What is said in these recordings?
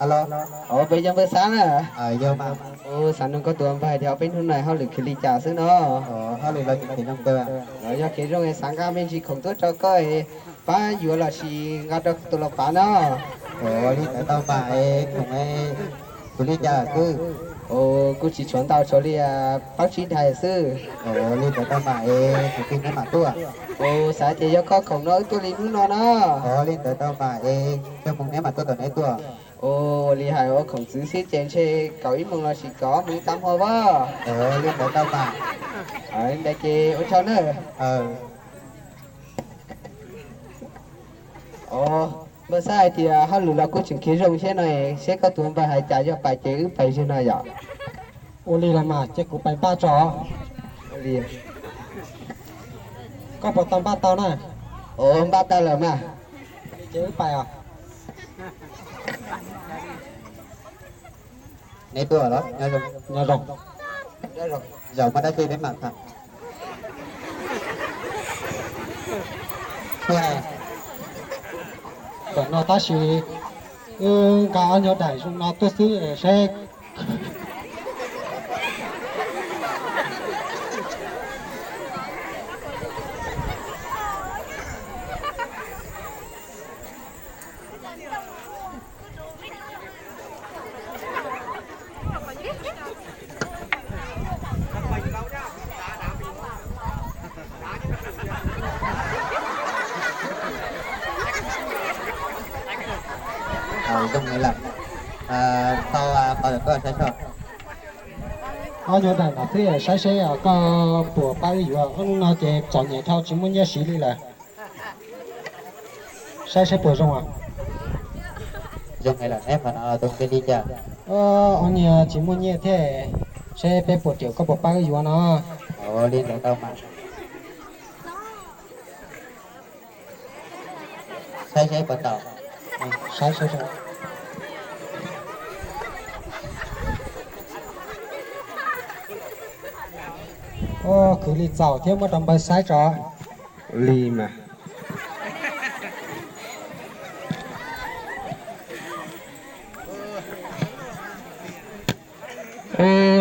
Alo, peb cov npawg Xab na. Xav nug koj tus npawg hais tias ob peb hnub no hauj lwm khwv li cas xwb no? Hauj lwm los kev zoo, los yog kev zoo es xav nqa me ntsis khoom tuaj rau koj es pab yuav los sis nqa rau tus los pav no. Li ntawd tau mas, khoom khwv li cas xwb? Kuj tsis tshuav ntau, tshuav li plaub tsib daim xwb. Li ntawd tau mas es tus twg neb mam tuaj? Xav tias yog koj khoom no wb tuaj li hnub no na. Li ntawd tau mas es coj mus neb mam tuaj tom neb tuaj. Ua li hais ua khoom txwv xwb ces ntshe kaum ib moos los sis kaum ob moos tab hmo as. Li ntawd tau mas. Ntawd ces ua tsaug na. Npawg Xab hais tias hauj lwm los kuj tseem khiav zoo thiab no, seb koj tus npawg hais cas yog pais ces wb pais zeg no yom. Ua li los mas ces kuv pais npaj tso. Koj puas tau npaj tau na? Npaj tau lawm mas. Ces wb pais os. Neb tuaj los nyob zoo. Zaum muaj dab tsi peb mam tham. Tam no tab sis wb nqa ob nyuag daim zoo no tuaj xwb seb. Zoo li lawm. Tau, tau, saib so. Ob nyuag daim no xwb, saib seb koj puas pab wb yuav. Hnub no ces txom nyem dhau tsis muaj nyiaj siv li lawm. Saib seb puas zoo. Zoo li lawm, neb qhov no tus nqi li cas? Ob niag tsis muaj nyiaj thiab, seb peb puas, koj puas pab wb yuav no. Li ntawd tau mas. Saib seb puas tau. Saib, saib, saib. Khwv li txaus thiab, muab rau npawg saib tso. Li mas.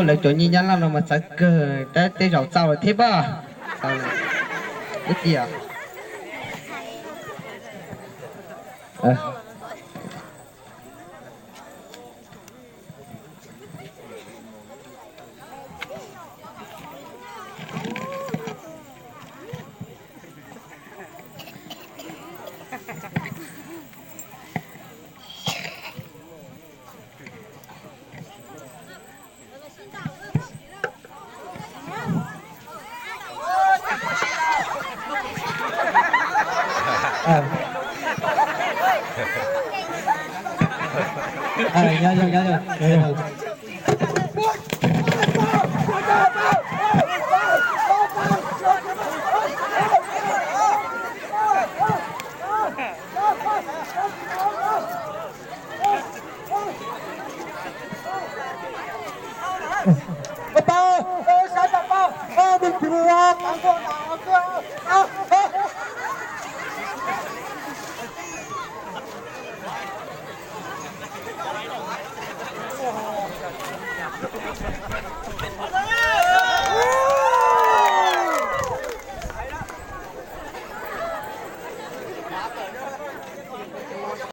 Lawv cov nyiaj Nyab Laj no mas txawv kawg, tej zaum txaus lawm thiab pob. Ib tiam.